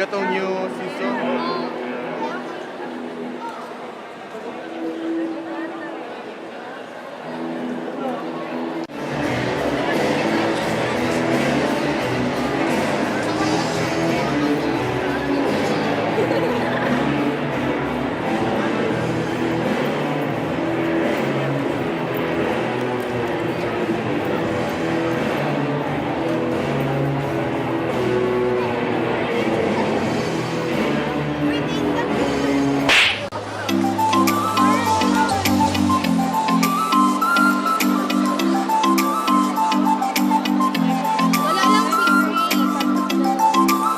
Katong new season. Oh. Wala lang si Grace.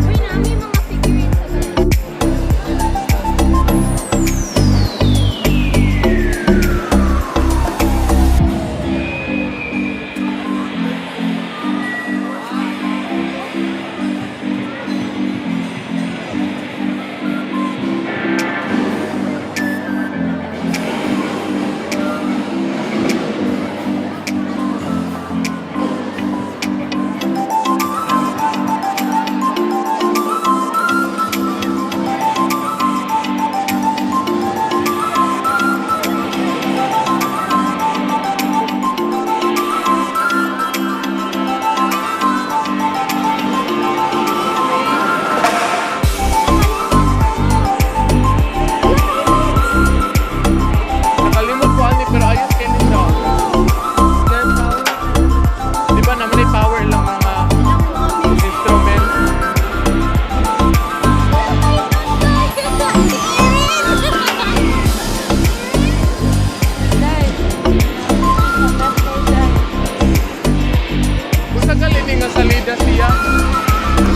Uy, nami mga figurines sa taas. Nakalimot ko ani pero ayos kay ni siya. Di ba naman ay power lang mga instrument? Si Erin! Usa ka lini nga salida siya.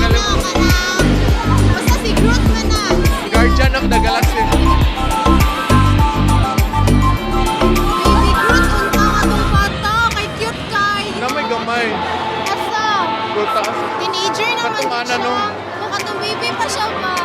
Ano, kanang... Basta si Groot man na. Guardian of the Galaxy. Baby Groot, unta ka tong bata. Kay cute kay. Na may gamay. Asa? Pero taas. Teenager naman Katong ana, siya. no? Kung katong baby pa siya ba?